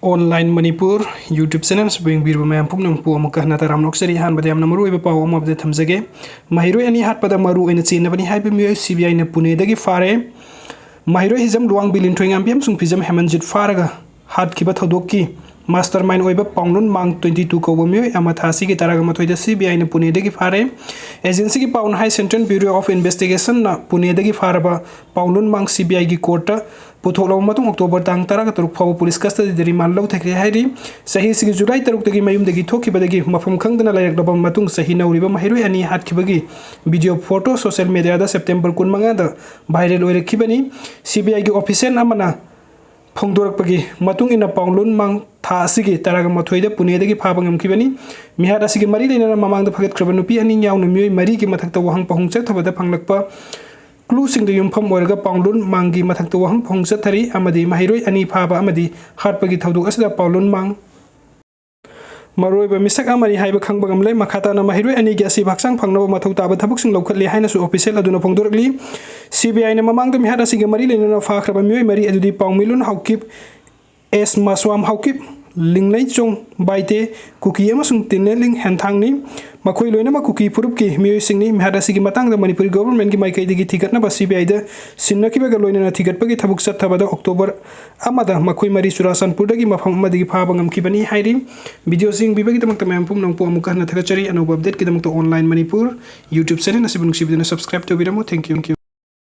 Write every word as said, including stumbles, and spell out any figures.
Online Manipur YouTube channel ꯑꯁꯤꯕꯨ ꯌꯦꯡꯕꯤꯔꯤꯕ ꯃꯌꯥꯝ ꯄꯨꯝꯅꯃꯛꯄꯨ ꯑꯃꯨꯛꯀ ꯍꯟꯅ ꯇꯔꯥꯝꯅ ꯑꯣꯛꯆꯔꯤ꯫ ꯑꯍꯥꯟꯕꯗ ꯌꯥꯝꯅ ꯃꯔꯨꯑꯣꯏꯕ ꯄꯥꯎ ꯑꯃ ꯑꯞꯗꯦꯠ ꯊꯝꯖꯒꯦ꯫ ꯃꯍꯩꯔꯣꯏ ꯑꯅꯤ ꯍꯥꯠꯄꯗ ꯃꯔꯨ ꯑꯣꯏꯅ ꯆꯦꯟꯅꯕꯅꯤ ꯍꯥꯏꯕ ꯃꯤꯑꯣꯏ ꯁꯤ ꯕꯤ ꯑꯥꯏꯅ ꯄꯨꯅꯦꯗꯒꯤ ꯐꯥꯔꯦ꯫ ꯃꯍꯩꯔꯣꯏ ꯍꯤꯖꯝ ꯂꯨꯋꯥꯡꯕꯤ ꯂꯤꯟꯊꯣꯏꯉꯥꯝꯕꯤ ꯑꯃꯁꯨꯡ ꯐꯤꯖꯝ ꯍꯦꯃꯟꯖꯤꯠ ꯐꯥꯔꯒ ꯍꯥꯠꯈꯤꯕ ꯊꯧꯗꯣꯛꯀꯤ mastermind ꯑꯣꯏꯕ ꯄꯥꯎꯂꯨꯟ ꯃꯥꯡ twenty two ꯀꯧꯕ ꯃꯤꯑꯣꯏ ꯑꯃ ꯊꯥ ꯑꯁꯤꯒꯤ ꯇꯔꯥꯒ ꯃꯥꯊꯣꯏꯗ ꯁꯤ ꯕꯤ ꯑꯥꯏꯅ ꯄꯨꯅꯦꯗꯒꯤ ꯐꯥꯔꯦ꯫ ꯑꯦꯖꯦꯟꯁꯤꯒꯤ ꯄꯥꯎꯅ ꯍꯥꯏ, Central Bureau of Investigationꯅ ꯄꯨꯅꯦꯗꯒꯤ ꯐꯥꯔꯕ ꯄꯥꯎꯂꯨꯟ ꯃꯥꯡ ꯁꯤ ꯕꯤ ꯑꯥꯏꯒꯤ ꯀꯣꯔꯠꯇ ꯄꯨꯊꯣꯛꯂꯕ ꯃꯇꯨꯡ, ꯑꯣꯛꯇꯣꯕꯔ ꯇꯥꯡ ꯇꯔꯥꯒ ꯇꯔꯨꯛ ꯐꯥꯎꯕ ꯄꯨꯂꯤꯁ ꯀꯁꯇꯗꯤꯗ ꯔꯤꯃꯥꯟ ꯂꯧꯊꯈ꯭ꯔꯦ ꯍꯥꯏꯔꯤ꯫ ꯆꯍꯤꯁꯤꯒꯤ ꯖꯨꯂꯥꯏ ꯇꯔꯨꯛꯇꯒꯤ ꯃꯌꯨꯝꯗꯒꯤ ꯊꯣꯛꯈꯤꯕꯗꯒꯤ ꯃꯐꯝ ꯈꯪꯗꯅ ꯂꯩꯔꯛꯂꯕ ꯃꯇꯨꯡ, ꯆꯍꯤ ꯅꯧꯔꯤꯕ ꯃꯍꯩꯔꯣꯏ ꯑꯅꯤ ꯍꯥꯠꯈꯤꯕꯒꯤ ꯚꯤꯗꯤꯑꯣ ꯐꯣꯇꯣ ꯁꯣꯁꯤꯌꯦꯜ ꯃꯦꯗꯤꯌꯥꯗ ꯁꯦꯞꯇꯦꯝꯕꯔ ꯀꯨꯟꯃꯉꯥꯗ ꯚꯥꯏꯔꯦꯜ ꯑꯣꯏꯔꯛꯈꯤꯕꯅꯤ꯫ ꯁꯤ ꯕꯤ ꯑꯥꯏꯒꯤ ꯑꯣꯐꯤꯁꯤꯌꯦꯜ ꯑꯃꯅ ꯐꯣꯡꯗꯣꯔꯛꯄꯒꯤ ꯃꯇꯨꯡ ꯏꯟꯅ, ꯄꯥꯎꯂꯨꯟ ꯃꯥꯡ ꯊꯥ ꯑꯁꯤꯒꯤ ꯇꯔꯥꯒ ꯃꯥꯊꯣꯏꯗ ꯄꯨꯅꯦꯗꯒꯤ ꯐꯥꯕ ꯉꯝꯈꯤꯕꯅꯤ꯫ ꯃꯤꯍꯥꯠ ꯑꯁꯤꯒꯤ ꯃꯔꯤ ꯂꯩꯅꯅ ꯃꯃꯥꯡꯗ ꯐꯒꯠꯈ꯭ꯔꯕ ꯅꯨꯄꯤ ꯑꯅꯤ ꯌꯥꯎꯅ ꯃꯤꯑꯣꯏ ꯃꯔꯤꯒꯤ ꯃꯊꯛꯇ ꯋꯥꯍꯪ ꯄꯥꯎꯍꯪ ꯆꯠꯊꯕꯗ ꯐꯪꯂꯛꯄ clueꯁꯤꯡꯗ ꯌꯨꯝꯐꯝ ꯑꯣꯏꯔꯒ ꯄꯥꯎꯂꯨꯟ ꯃꯥꯡꯒꯤ ꯃꯊꯛꯇ ꯋꯥꯍꯪ ꯄꯥꯎꯍꯪ ꯆꯠꯊꯔꯤ ꯑꯃꯗꯤ ꯃꯍꯩꯔꯣꯏ ꯑꯅꯤ ꯐꯥꯕ ꯑꯃꯗꯤ ꯍꯥꯠꯄꯒꯤ ꯊꯧꯗꯣꯛ ꯑꯁꯤꯗ ꯄꯥꯎꯂꯨꯟ ꯃꯥꯡ ꯃꯔꯨꯑꯣꯏꯕ ꯃꯤꯁꯛ ꯑꯃꯅꯤ ꯍꯥꯏꯕ ꯈꯪꯕ ꯉꯝꯂꯦ꯫ ꯃꯈꯥ ꯇꯥꯅ ꯃꯍꯩꯔꯣꯏ ꯑꯅꯤꯒꯤ ꯑꯁꯤꯕ ꯍꯛꯆꯥꯡ ꯐꯪꯅꯕ ꯃꯊꯧ ꯇꯥꯕ ꯊꯕꯛꯁꯤꯡ ꯂꯧꯈꯠꯂꯤ ꯍꯥꯏꯅꯁꯨ ꯑꯣꯐꯤꯁꯤꯌꯦꯜ ꯑꯗꯨꯅ ꯐꯣꯡꯗꯣꯔꯛꯂꯤ꯫ ꯁꯤ ꯕꯤ ꯑꯥꯏꯅ ꯃꯃꯥꯡꯗ ꯃꯤꯍꯥꯠ ꯑꯁꯤꯒ ꯃꯔꯤ ꯂꯩꯅꯅ ꯐꯥꯈ꯭ꯔꯕ ꯃꯤꯑꯣꯏ ꯃꯔꯤ ꯑꯗꯨꯗꯤ ꯄꯥꯎꯃꯤꯂꯨꯟ ꯍꯥꯎꯀꯤꯞ, ꯑꯦꯁ ꯃꯁꯋꯥꯝ ꯍꯥꯎꯀꯤꯞ, ꯂꯤꯡꯂꯩꯆꯣꯡ ꯕꯥꯏꯇꯦ, ꯀꯨꯀꯤ ꯑꯃꯁꯨꯡ ꯇꯤꯅꯦꯂꯤꯡ ꯍꯦꯟꯊꯥꯡꯅꯤ꯫ ꯃꯈꯣꯏ ꯂꯣꯏꯅꯃꯛ ꯀꯨꯀꯤ ꯐꯨꯔꯨꯞꯀꯤ ꯃꯤꯑꯣꯏꯁꯤꯡꯅꯤ꯫ ꯃꯤꯍꯥꯠ ꯑꯁꯤꯒꯤ ꯃꯇꯥꯡꯗ ꯃꯅꯤꯄꯨꯔꯤ ꯒꯣꯚꯔꯟꯃꯦꯟꯠꯀꯤ ꯃꯥꯏꯀꯩꯗꯒꯤ ꯊꯤꯒꯠꯅꯕ ꯁꯤ ꯕꯤ ꯑꯥꯏꯗ ꯁꯤꯟꯅꯈꯤꯕꯒ ꯂꯣꯏꯅꯅ ꯊꯤꯒꯠꯄꯒꯤ ꯊꯕꯛ ꯆꯠꯊꯕꯗ ꯑꯣꯛꯇꯣꯕꯔ ꯑꯃꯗ ꯃꯈꯣꯏ ꯃꯔꯤ ꯆꯨꯔꯥꯆꯥꯟꯄꯨꯔꯗꯒꯤ ꯃꯐꯝ ꯑꯃꯗꯒꯤ ꯐꯥꯕ ꯉꯝꯈꯤꯕꯅꯤ ꯍꯥꯏꯔꯤ꯫ ꯚꯤꯗꯤꯑꯣꯁꯤ ꯌꯦꯡꯕꯤꯕꯒꯤꯗꯃꯛꯇ ꯃꯌꯥꯝ ꯄꯨꯝꯅꯃꯛꯄꯨ ꯑꯃꯨꯛꯀ ꯍꯟꯅ ꯊꯥꯒꯠꯆꯔꯤ꯫ ꯑꯅꯧꯕ ꯑꯞꯗꯦꯠꯀꯤꯗꯃꯛꯇ Online Manipur YouTube channel ꯑꯁꯤꯕꯨ ꯅꯨꯡꯁꯤꯕꯤꯗꯨꯅ subscribe ꯇꯧꯕꯤꯔꯝꯃꯨ꯫ Thank you, thank you꯫